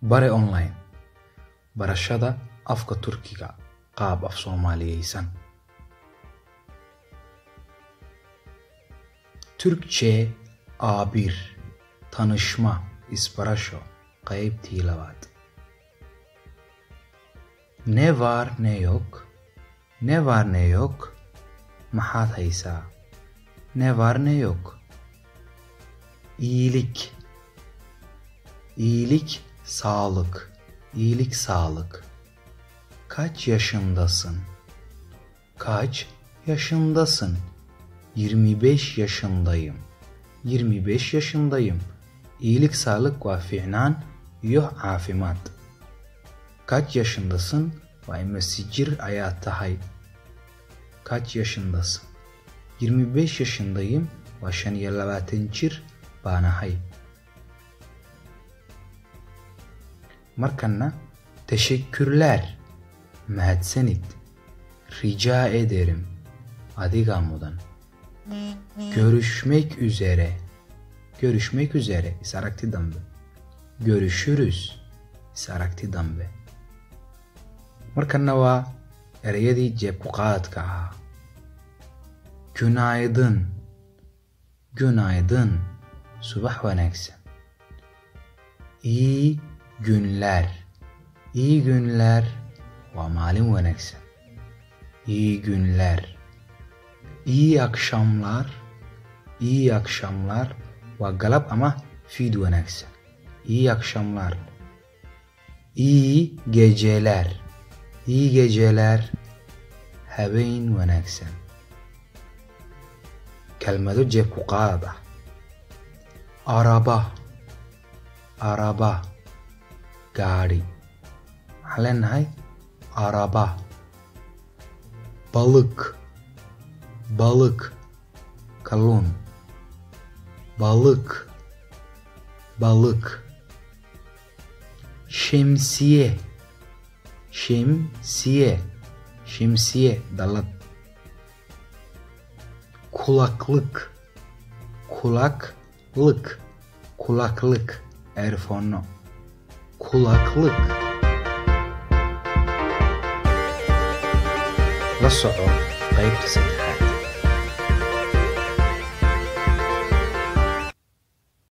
Bare Online, barashada afka Turkiga qaab af Soomaaliyeysan. Türkçe A1 tanışma, isbarasho, qaybtii labaad. Ne var ne yok? Ne var ne yok? Maxaad haysaa? Ne var ne yok? İyilik. İyilik, sağlık. İyilik, sağlık. Kaç yaşındasın? Kaç yaşındasın? 25 yaşındayım. 25 yaşındayım. İyilik, sağlık waa fiicnaan iyo caafimaad. Kaç yaşındasın? Waa imise jir ayaa tahay? Kaç yaşındasın? 25 yaşındayım. Waa 25 jir baan ahay. Markana teşekkürler. Mahadsanid. Rica ederim. Adigaa mudan. Görüşmek üzere. Görüşmek üzere. Is aragti dambe. Görüşürüz. Is aragti dambe. Markana waa ereyadii jeeb ku qaadka ahaa. Günaydın. Günaydın. Subax wanaagsan. İyi günler. İyi günler. Waa maalin wanaagsan. İyi günler. İyi akşamlar. İyi akşamlar. Waa galab ama fiid wanaagsan. İyi akşamlar. İyi geceler. İyi geceler. Habeen wanaagsan. Kelmado jeeb ku qaad ah. Araba. Araba. Gaari. Waxaan leenahay araba. Balık. Balık. Kalluun. Balık. Balık. Şemsiye. Şemsiye. Şemsiye. Dallad. Kulaklık. Kulaklık. Kulaklık. Earphone. Kulaklık. La soco qaybta saddexaad.